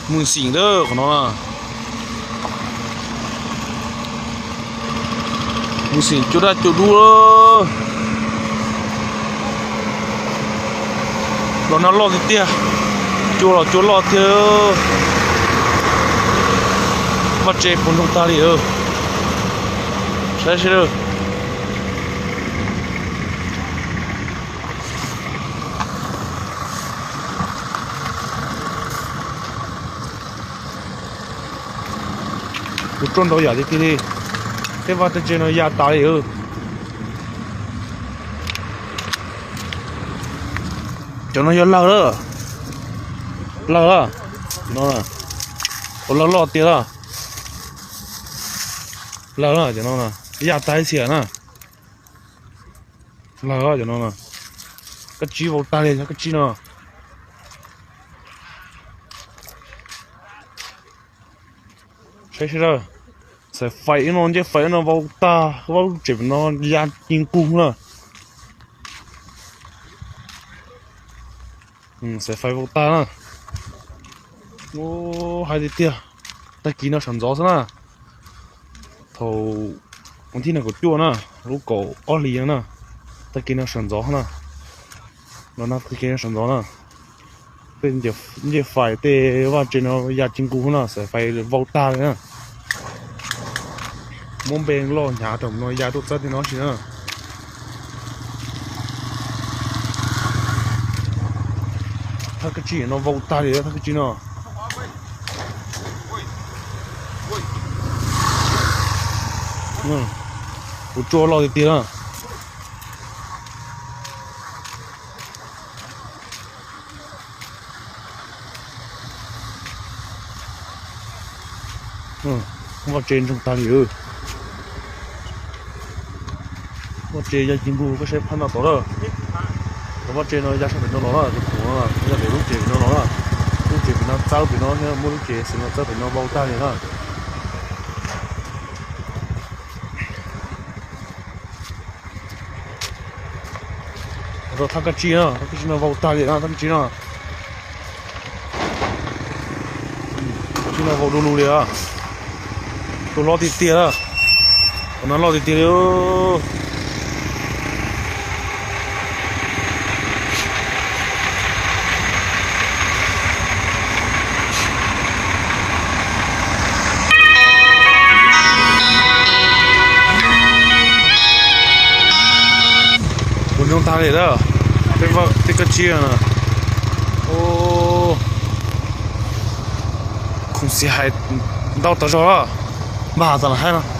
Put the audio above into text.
Mus xim lawm qhov no. Mus xim cua daj cua dub. Los nag loj tiag tiag. Cua los cua loj tiag. Vaj tse puas ntsoog tag li. Saib seb. Kuv tsuaj ntau yam tiag tiag li. Tej vaj tej tsev no ya tas li. Cov no yog lawg lawm. Lawg lawm. Ua lawg loj tiag lawm. Lawg lawm cov no na. Ya tas ib txhia na. Lawg cov no na. Kab tsib vau tag li kab tsib no. Saib seb, xaim fais ib no ncej fais ib no vau tag, vaj lub tsev pem no ya ci nqug na. Xaim fais vau tag na. Hais tiag tiag, tag kis no sawv ntxov xwb na. Thaum hnub tim nees nkaum cuaj na, lub kaum ob hlis na, tag kis no sawv ntxov na. Los no tag kis no sawv ntxov na. Tej ncej fais tej vaj tsev no ya ci nqug na, xaim fais vau tag li na. Muab npe loj hnyav rau no ya tuaj txawb tej no si na. Thaj kab tsib no vau tag li thaj kab tsib no. Kuv tsuaj loj tiag tiag na. Vaj tse ntsoog tag li. Vaj tse ya ci nqug koj saib phab no tod lawm. Cov vaj tse no ya sab pem no los na, tus khoom no ya pem lub tsev pem no los na. Lub tsev pem no txawb pem no, muab lub tsev xwm no txawb pem no vau tag li na. Rau thaj kab tsib no, thaj kab tsib no vau tag li na, thaj kab tsib no. Kab tsib no vau du lug li. Tus loj tiag tiag, tus no loj tiag tiag li. Kuv nyob tag li lawm, tej kab tsib na. Khoom xim hais ntau tas zog lawm. Npaj tas los haib no.